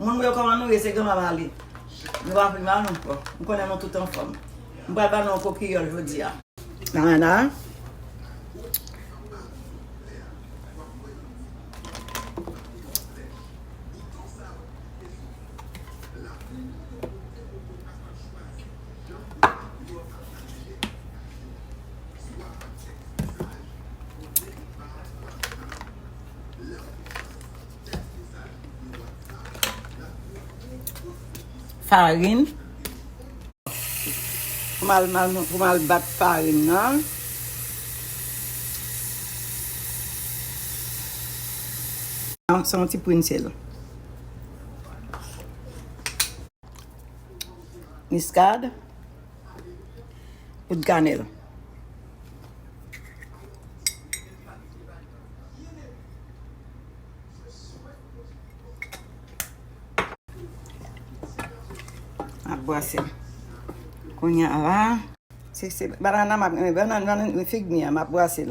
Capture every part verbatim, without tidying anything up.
Moun mwen yo, kòman nou ye? Se granma pale. Nou pa pi mal ankò. M konnen nou tout anfòm. M pral ba nou yon kokiyòl jodi a. Nana. Farin. Pou m al, m al, pou m al bat farin nan. Se yon ti pwen sèl. Miskad. Poud kanèl. M ap bwase l. Kounye a la, se, se bannann nan m ap, bannann, bannann fig mi an, m ap bwase l.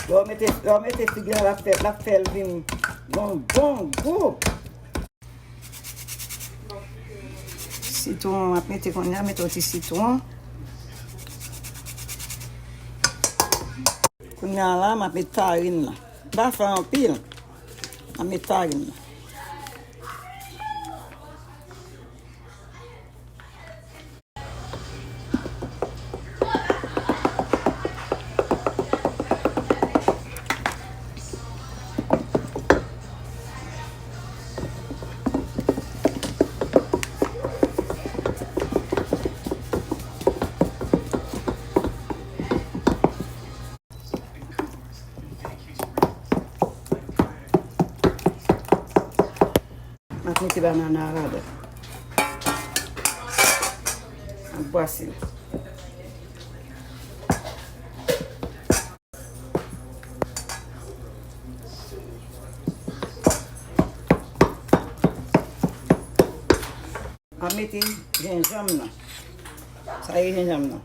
Lè w mete, lè w mete fig la, l ap fè, l ap fè l vin yon bon gou. Sitwon, m ap mete kounye a, mete yon ti sitwon. Kounye a la, m ap met farin nan. M pa fè anpil. M ap met farin nan. M ap mete bannann nan ladan. M ap bwase l. M ap mete jenjanm nan. Sa e jenjanm nan.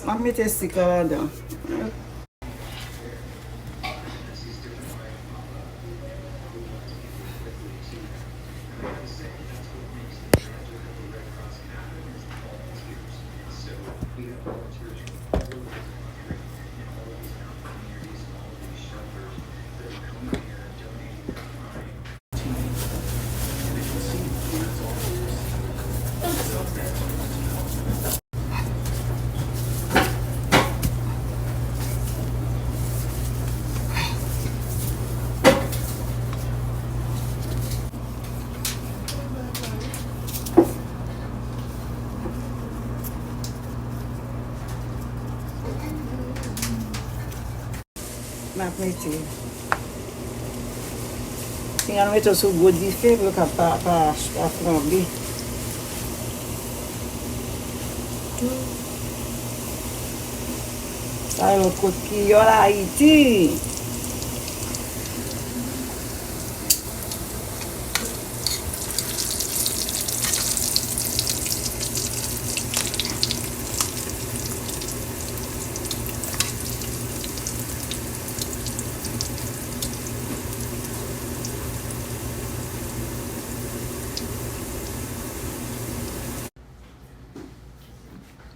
M ap mete sik la ladan. M ap mete. Pinga nou mete l sou gwo dife pou l ka pa, pa, pa flanbe. Sa yon kokiyòl Ayiti.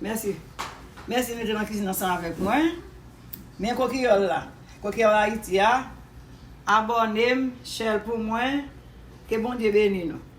Mèsi. Mèsi, rete nan kizin ansanm avèk mwen. Men kokiyòl la. Kokiyòl Ayiti a. Abòne m, share l pou mwen. Ke Bondye beni nou.